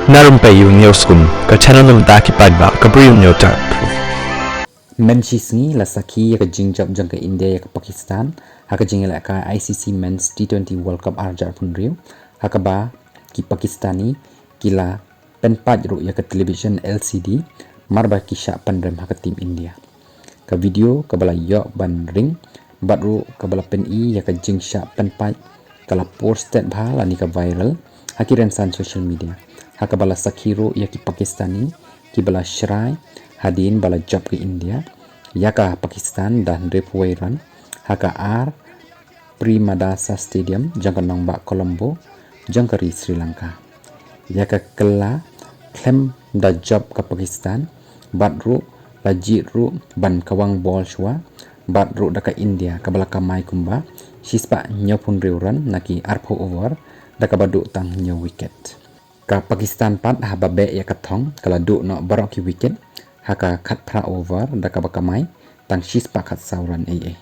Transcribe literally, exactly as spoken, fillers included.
Na Rympei U News Kum, ka channel na bynta ki paidbah ka Bri U News Tap. Mynshi sngi la sakhi ïa ka jingjop jong ka India ïa ka Pakistan ha ka jingïalehkai I C C Men's T twenty World Cup arhajar arphew hynriew, ha kaba ki Pakistani ki la pynpait ruh ïa ka television L C D mar ba ki shah pynrem ha ka team India. Ka video kaba la ïoh ban ring bad ruh kaba la pyni ïa ka jingshah pynpait ka la por stet bha lane ka viral ha ki rynsan social media, ha kaba la sakhi ruh ïa ki Pakistani kiba la shrai hadien ba la jop ka India ïa ka Pakistan da hynriewphew wei run ha ka ar Premadasa Stadium jong ka nongbah Colombo jong ka ri Sri Lanka. Ïa ka kylla khlem da jop ka Pakistan bad ruh la jied ruh ban kawang bol shuwa bad ruh da ka India kaba la kamai kumba shispah hynñiewphew hynriew run na ki arphew over da kaba duh tang hynñiew wicket. Ka Pakistan pat haba beh ïa ka thong ka la duh noh baroh ki wicket ha ka khatphra over da kaba kamai tang shispah khatsaw run eiei.